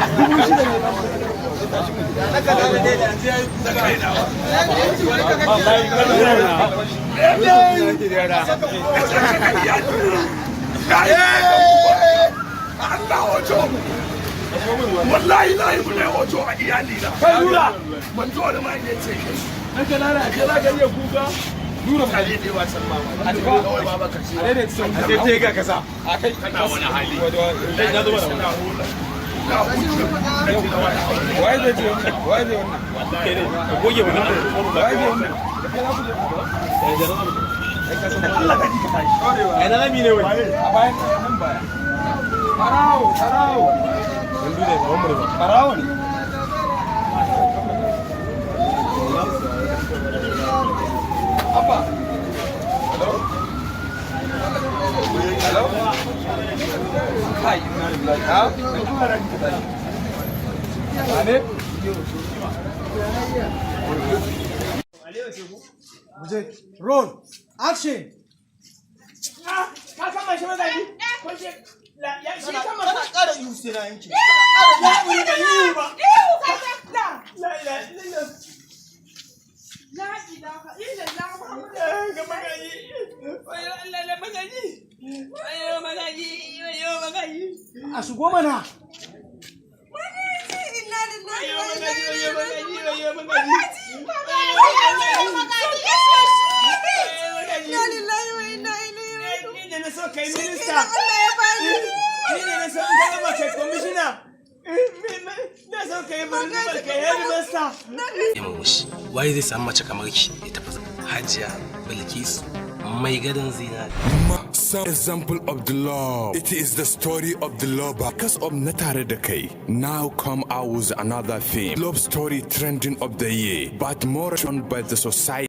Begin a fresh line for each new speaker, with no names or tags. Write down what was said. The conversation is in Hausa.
6,000 ne.
Da kai nawa. Allah wajo. Wallahi na yi ne wajo a iyali na.
Kai nura.
Manzo da ma ya ce kai.
An ka lalace, za ka iya kuka. Nura
Mutane da yawa san mama.
A tafi.
Kawai baba ka ce.
A daidaita sau. A daidaita ga kasa. A kai.
Kana wani hali.
Na zuba da
Suna hula. Na huce.
Waye zai ce wannan? Waye zai wannan?
Kai ne ka goge wannan.
Waye zai wannan?
Allah ka ji ka tashi.
Ai na rami ne wai.
A bayan nan baya. Barawo, barawo.
Gandu ne ba wani ba.
Barawo ne. Abba. Hello? Hello? Kai, inna lillahi. Ha? Dan Allah ranki ka tashi. Wane?
Muje. Roll. Action.
Ka kama shi, Magaji? Ko shi ya shi kama?
Kana ƙara ihu sai na yanke.
Ya wuri ba yi ba.
Ihu ka ta.
La la ilaha illallah.
La ilaha illallah Muhammadu.
Ga Magaji. Wayo Allah la Magaji. Wayo Magaji, wayo Magaji.
A shigo mana.
Magaji, inna lillahi
Wayo
wa inna
Magaji, wayo
ilaihi
Magaji,
raji'un.
wayo Magaji.
Magaji, Magaji, Magaji. Inna lillahi wa inna ilaihi raji'un.
Ni da na so kai
Shi
minista.
kenan, Allah ya bani.
Ni da na so in ka gama kai commissioner. Na so kai principal, kai headmaster.
Ya murmushi, waye zai samu mace kamar ki ya tafi? Hajiya Bilkisu mai gadon zinari.
Some example of the love. It is the story of the lover. Because of Na Tare Da Kai. Now come out with another theme. Love story trending of the year, but more shown by the society.